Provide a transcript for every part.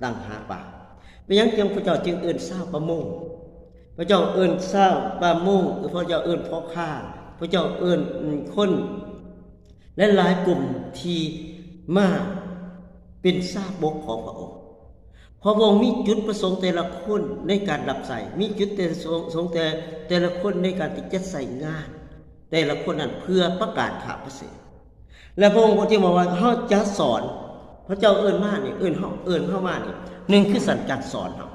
ດັ່ງຫາປາ. ເປັນຫຍັງຈຶ່ງພະເຈົ້າຈຶ່ງເອີ້ນຊາວປະມົງ? ພະເຈົ້າເອີ້ນຊາວປະມົງ ຫຼື ພະເຈົ້າເອີ້ນພໍ່ຄ້າ, ພະເຈົ້າເອີ້ນ ອືມ ຄົນຫຼາຍໆກຸ່ມທີ່ມາເປັນຊາວົກຂອງພະອົງ. ເພາະພະອົງມີຈຸດປະສົງແຕ່ລະຄົນໃນການຮັບໃຊ້, ມີຈຸດປະສົງ ສົງແຕ່ ແຕ່ລະຄົນໃນການທີ່ຈະໃຊ້ງານ ແຕ່ລະຄົນນັ້ນເພື່ອປະກາດຂ່າວປະເສີດ. ແລະ ພະອົງກໍຈຶ່ງບອກວ່າ ເຮົາຈະສອນ, ພະເຈົ້າເອີ້ນມານີ້ ເອີ້ນເຮົາ ເອີ້ນເຮົາມານີ້ ໜຶ່ງຄືສັນການສອນເຮົາ,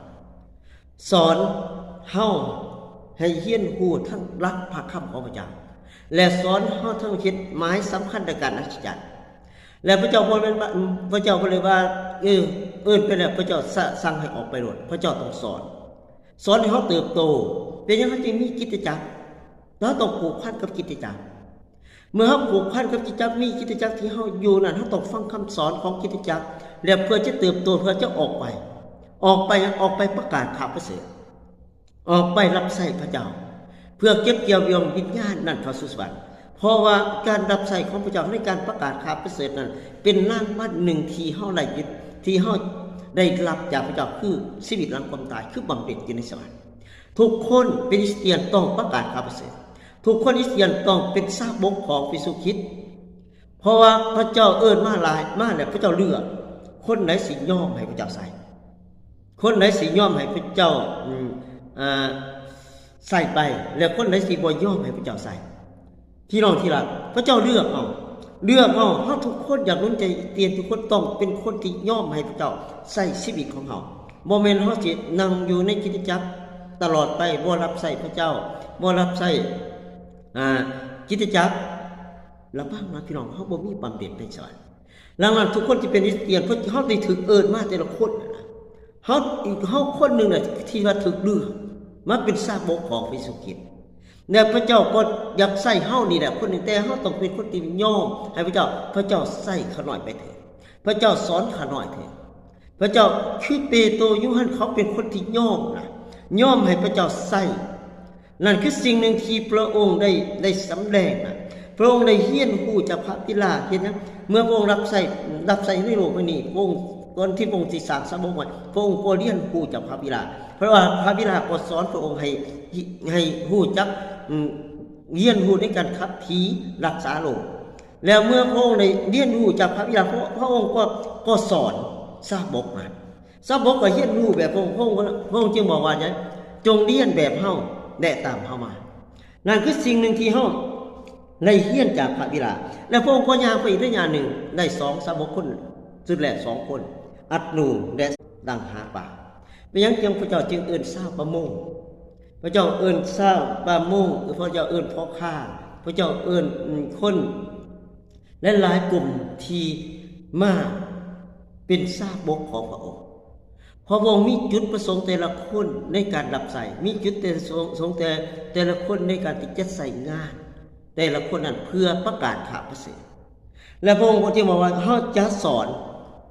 ສອນເຮົາໃຫ້ຮຽນຮູ້ທັງຫຼັກພະຄຳຂອງພະເຈົ້າ ແລະ ສອນເຮົາທັງເຮັດໝາຍສຳຄັນໃນການອັດສະຈັນ. ແລະ ພະເຈົ້າບໍ່ແມ່ນວ່າ ພະເຈົ້າບໍ່ໄດ້ວ່າ ເອີ ເອີ້ນໄປແລ້ວ ພະເຈົ້າສະ ສັ່ງໃຫ້ອອກໄປໂລດ, ພະເຈົ້າຕ້ອງສອນ. ສອນໃຫ້ເຮົາເຕີບໂຕ. ເປັນຫຍັງເຮົາຈຶ່ງມີຄຣິສຕະຈັກ? ເຮົາຕ້ອງຜູກພັນກັບຄຣິສຕະຈັກ. ເມື່ອເຮົາຜູກພັນກັບຄຣິສຕະຈັກ, ມີຄຣິສຕະຈັກທີ່ເຮົາຢູ່ນັ້ນ, ເຮົາຕ້ອງຟັງຄຳສອນຂອງຄຣິສຕະຈັກ ແລະ ເພື່ອຈະເຕີບໂຕ, ເພື່ອຈະອອກໄປ. ອອກໄປຫຍັງ? ອອກໄປປະກາດຂ່າວປະເສີດ. ອອກໄປຮັບໃຊ້ພະເຈົ້າ ເພື່ອເກັບກ່ຽວດວງວິນຍານນັ້ນເຂົ້າສູ່ສະຫວັນ. ເພາະວ່າການຮັບໃຊ້ຂອງພະເຈົ້າໃນການປະກາດຂ່າວປະເສີດນັ້ນ ເປັນລາງວັນໜຶ່ງທີ່ເຮົາໄດ້ຍຶດ ທີ່ເຮົາໄດ້ຮັບຈາກພະເຈົ້າ ຄືຊີວິດຫຼັງຄວາມຕາຍ ຄືບຳເພັນຢູ່ໃນສະຫວັນ. ທຸກຄົນເປັນຄຣິສຕຽນຕ້ອງປະກາດຂ່າວປະເສີດ. ທຸກຄົນຄຣິສຕຽນຕ້ອງເປັນຊາວົກຂອງພະເຢຊູຄຣິດ. ເພາະວ່າພະເຈົ້າເອີ້ນມາຫຼາຍ ມາແລ້ວພະເຈົ້າເລືອກ ຄົນໃດຊິຍອມໃຫ້ພະເຈົ້າໃຊ້ ຄົນໃດຊິຍອມໃຫ້ພະເຈົ້າ ອືມ ອ່າ ໃຊ້ໄປ ແລະ ຄົນໃດຊິບໍ່ຍອມໃຫ້ພະເຈົ້າໃຊ້. ພີ່ນ້ອງທີ່ຮັກ, ພະເຈົ້າເລືອກເຮົາ ເລືອກເຮົາ. ເຮົາທຸກຄົນ ຢາກໜູນໃຈຄຣິສຕຽນທຸກຄົນ ຕ້ອງເປັນຄົນທີ່ຍອມໃຫ້ພະເຈົ້າໃຊ້ຊີວິດຂອງເຮົາ. ບໍ່ແມ່ນເຮົາຊິນັ່ງຢູ່ໃນຄຣິສຕະຈັກຕະຫຼອດໄປ ບໍ່ຮັບໃຊ້ພະເຈົ້າ ບໍ່ຮັບໃຊ້ ອ່າ ຄຣິສຕະຈັກ. ລະວັງນະພີ່ນ້ອງ, ເຮົາບໍ່ມີບຳເພັນໃນສະຫວັນ. ດັ່ງນັ້ນ ທຸກຄົນທີ່ເປັນຄຣິສຕຽນ ເພາະເຮົາໄດ້ຖືກເອີ້ນມາແຕ່ລະຄົນນະ, ເຮົາ ເຮົາຄົນໜຶ່ງນະ ທີ່ວ່າຖືກເລືອກມາເປັນຊາວົກຂອງພະເຢຊູຄຣິດ ແລະ ພະເຈົ້າກໍຢາກໃຊ້ເຮົານີ້ແຫຼະຄົນໜຶ່ງ, ແຕ່ເຮົາຕ້ອງເປັນຄົນທີ່ຍອມໃຫ້ພະເຈົ້າ, ພະເຈົ້າໃຊ້ຂ້ານ້ອຍໄປເຖີ້, ພະເຈົ້າສອນຂ້ານ້ອຍເຖີ້. ພະເຈົ້າ ຄືເປໂຕ ໂຢຮັນ ເຂົາເປັນຄົນທີ່ຍອມນະ, ຍອມໃຫ້ພະເຈົ້າໃຊ້. ນັ້ນຄືສິ່ງໜຶ່ງທີ່ພະອົງໄດ້ ໄດ້ສຳແດງນະ. ພະອົງໄດ້ຮຽນຮູ້ຈາກພະບິດາ. ເຮັດຫຍັງ? ເມື່ອພະອົງຮັບໃຊ້ ຮັບໃຊ້ໃນໂລກໃບນີ້, ພະອົງ ກ່ອນທີ່ພະອົງຊິສ້າງສາວົກໃໝ່, ພະອົງກໍຮຽນຮູ້ຈາກພະບິດາ. ເພາະວ່າພະບິດາກໍສອນພະອົງໃຫ້ ໃຫ້ຮູ້ຈັກ ອືມ ຮຽນຮູ້ໃນການຂັບຜີລັກສາໂລກ. ແລ້ວເມື່ອພະອົງໄດ້ຮຽນຮູ້ຈາກພະບິດາ, ພະ ພະອົງກໍ ກໍສອນສາວົກນັ້ນ. ສາວົກກໍຮຽນຮູ້ແບບພະອົງ, ພະອົງ ພະອົງຈຶ່ງບອກວ່າຫຍັງ? ຈົ່ງລຽນແບບເຮົາ ແລະ ຕາມເຮົາມາ. ນັ້ນຄືສິ່ງໜຶ່ງທີ່ເຮົາໄດ້ຮຽນຈາກພະບິດາ. ແລະ ພະອົງກໍຍ່າງໄປອີກໄລຍະໜຶ່ງ, ໄດ້ສອງສາວົກຄົນ, ຊຸດແລກສອງຄົນ, ອັດນູ ແລະ ດັ່ງຫາປາ. ເປັນຫຍັງຈຶ່ງພະເຈົ້າຈຶ່ງເອີ້ນຊາວປະມົງ? ພະເຈົ້າເອີ້ນຊາວປະມົງ ຫຼື ພະເຈົ້າເອີ້ນພໍ່ຄ້າ, ພະເຈົ້າເອີ້ນ ອືມ ຄົນຫຼາຍໆກຸ່ມທີ່ມາເປັນຊາວົກຂອງພະອົງ. ເພາະພະອົງມີຈຸດປະສົງແຕ່ລະຄົນໃນການຮັບໃຊ້, ມີຈຸດປະສົງ ສົງແຕ່ ແຕ່ລະຄົນໃນການທີ່ຈະໃຊ້ງານ ແຕ່ລະຄົນນັ້ນເພື່ອປະກາດຂ່າວປະເສີດ. ແລະ ພະອົງກໍຈຶ່ງບອກວ່າ ເຮົາຈະສອນ,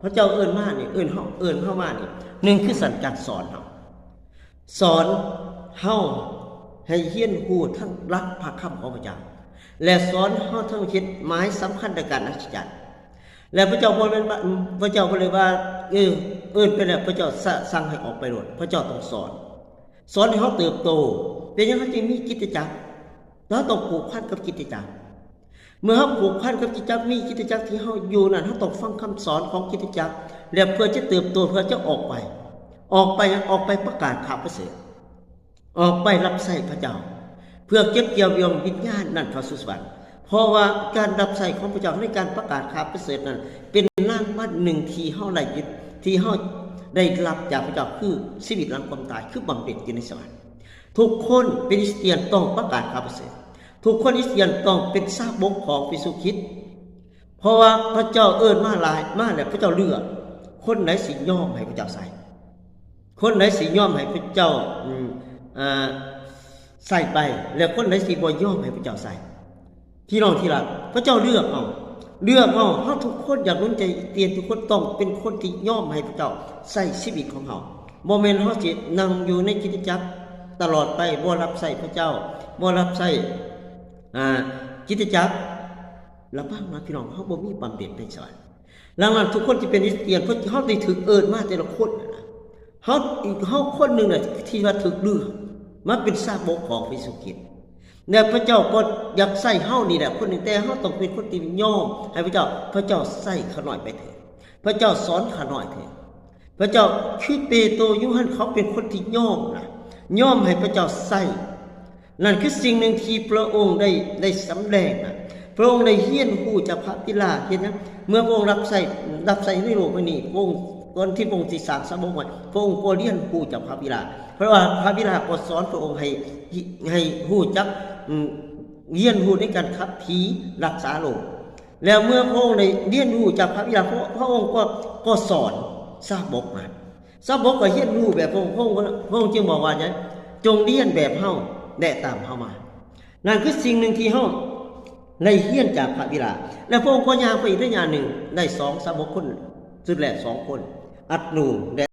ພະເຈົ້າເອີ້ນມານີ້ ເອີ້ນເຮົາ ເອີ້ນເຮົາມານີ້ ໜຶ່ງຄືສັນການສອນເຮົາ, ສອນເຮົາໃຫ້ຮຽນຮູ້ທັງຫຼັກພະຄຳຂອງພະເຈົ້າ ແລະ ສອນເຮົາທັງເຮັດໝາຍສຳຄັນໃນການອັດສະຈັນ. ແລະ ພະເຈົ້າບໍ່ແມ່ນວ່າ ພະເຈົ້າບໍ່ໄດ້ວ່າ ເອີ ເອີ້ນໄປແລ້ວ ພະເຈົ້າສະ ສັ່ງໃຫ້ອອກໄປໂລດ, ພະເຈົ້າຕ້ອງສອນ. ສອນໃຫ້ເຮົາເຕີບໂຕ. ເປັນຫຍັງເຮົາຈຶ່ງມີຄຣິສຕະຈັກ? ເຮົາຕ້ອງຜູກພັນກັບຄຣິສຕະຈັກ. ເມື່ອເຮົາຜູກພັນກັບຄຣິສຕະຈັກ, ມີຄຣິສຕະຈັກທີ່ເຮົາຢູ່ນັ້ນ, ເຮົາຕ້ອງຟັງຄຳສອນຂອງຄຣິສຕະຈັກ ແລະ ເພື່ອຈະເຕີບໂຕ, ເພື່ອຈະອອກໄປ. ອອກໄປຫຍັງ? ອອກໄປປະກາດຂ່າວປະເສີດ. ອອກໄປຮັບໃຊ້ພະເຈົ້າ ເພື່ອເກັບກ່ຽວດວງວິນຍານນັ້ນເຂົ້າສູ່ສະຫວັນ. ເພາະວ່າການຮັບໃຊ້ຂອງພະເຈົ້າໃນການປະກາດຂ່າວປະເສີດນັ້ນ ເປັນລາງວັນໜຶ່ງທີ່ເຮົາໄດ້ຍຶດ ທີ່ເຮົາໄດ້ຮັບຈາກພະເຈົ້າ ຄືຊີວິດຫຼັງຄວາມຕາຍ ຄືບຳເພັນຢູ່ໃນສະຫວັນ. ທຸກຄົນເປັນຄຣິສຕຽນຕ້ອງປະກາດຂ່າວປະເສີດ. ທຸກຄົນຄຣິສຕຽນຕ້ອງເປັນຊາວົກຂອງພະເຢຊູຄຣິດ. ເພາະວ່າພະເຈົ້າເອີ້ນມາຫຼາຍ ມາແລ້ວພະເຈົ້າເລືອກ ຄົນໃດຊິຍອມໃຫ້ພະເຈົ້າໃຊ້ ຄົນໃດຊິຍອມໃຫ້ພະເຈົ້າ ອືມ ອ່າ ໃຊ້ໄປ ແລະ ຄົນໃດຊິບໍ່ຍອມໃຫ້ພະເຈົ້າໃຊ້. ພີ່ນ້ອງທີ່ຮັກ, ພະເຈົ້າເລືອກເຮົາ ເລືອກເຮົາ. ເຮົາທຸກຄົນ ຢາກໜູນໃຈຄຣິສຕຽນທຸກຄົນ ຕ້ອງເປັນຄົນທີ່ຍອມໃຫ້ພະເຈົ້າໃຊ້ຊີວິດຂອງເຮົາ. ບໍ່ແມ່ນເຮົາຊິນັ່ງຢູ່ໃນຄຣິສຕະຈັກຕະຫຼອດໄປ ບໍ່ຮັບໃຊ້ພະເຈົ້າ ບໍ່ຮັບໃຊ້ ອ່າ ຄຣິສຕະຈັກ. ລະວັງນະພີ່ນ້ອງ, ເຮົາບໍ່ມີບຳເພັນໃນສະຫວັນ. ດັ່ງນັ້ນ ທຸກຄົນທີ່ເປັນຄຣິສຕຽນ ເພາະເຮົາໄດ້ຖືກເອີ້ນມາແຕ່ລະຄົນນະ ເຮົາ ເຮົາຄົນໜຶ່ງນະທີ່ວ່າຖືກເລືອກມາເປັນສາວົກຂອງພະເຢຊູຄຣິດ ແລະ ພະເຈົ້າກໍຢາກໃຊ້ເຮົານີ້ແຫຼະຄົນໜຶ່ງ ແຕ່ເຮົາຕ້ອງເປັນຄົນທີ່ຍອມໃຫ້ພະເຈົ້າ ພະເຈົ້າໃຊ້ຂ້ານ້ອຍໄປເຖີ້ະ ພະເຈົ້າສອນຂ້ານ້ອຍເຖີ້ະ ພະເຈົ້າ ຄືເປໂຕ ໂຢຮັນ ເຂົາເປັນຄົນທີ່ຍອມນະ ຍອມໃຫ້ພະເຈົ້າໃຊ້. ນັ້ນຄືສິ່ງໜຶ່ງທີ່ພະອົງໄດ້ ໄດ້ສຳແດງນະ ພະອົງໄດ້ຮຽນຮູ້ຈາກພະບິດາ. ເຮັດຫຍັງ? ເມື່ອພະອົງຮັບໃຊ້ ຮັບໃຊ້ໃນໂລກໃບນີ້ ພະອົງ ກ່ອນທີ່ພະອົງຊິສ້າງສາວົກໃໝ່ ພະອົງກໍຮຽນຮູ້ຈາກພະບິດາ ເພາະວ່າພະບິດາກໍສອນພະອົງໃຫ້ ໃຫ້ຮູ້ຈັກ ອາ ຮຽນຮູ້ໃນການຂັບຂີ່ ລັກສາໂລກ. ແລ້ວເມື່ອພະອົງໄດ້ຮຽນຮູ້ຈາກພະບິດາ ພະ ພະອົງກໍ ກໍສອນສາວົກໃຫ້ ສາວົກກໍຮຽນຮູ້ແບບພະອົງ ພະອົງ ພະອົງຈຶ່ງບອກວ່າຫຍັງ? ຈົ່ງລຽນແບບເຮົາ ແລະ ຕາມເຮົາມາ. ນັ້ນຄືສິ່ງໜຶ່ງທີ່ເຮົາໄດ້ຮຽນຈາກພະບິດາ. ແລະ ພະອົງກໍຍ່າງໄປອີກໄລຍະໜຶ່ງ ໄດ້ສອງສາວົກຄົນ ຊຸດແລກສອງຄົນ ອັດນູ ແລະ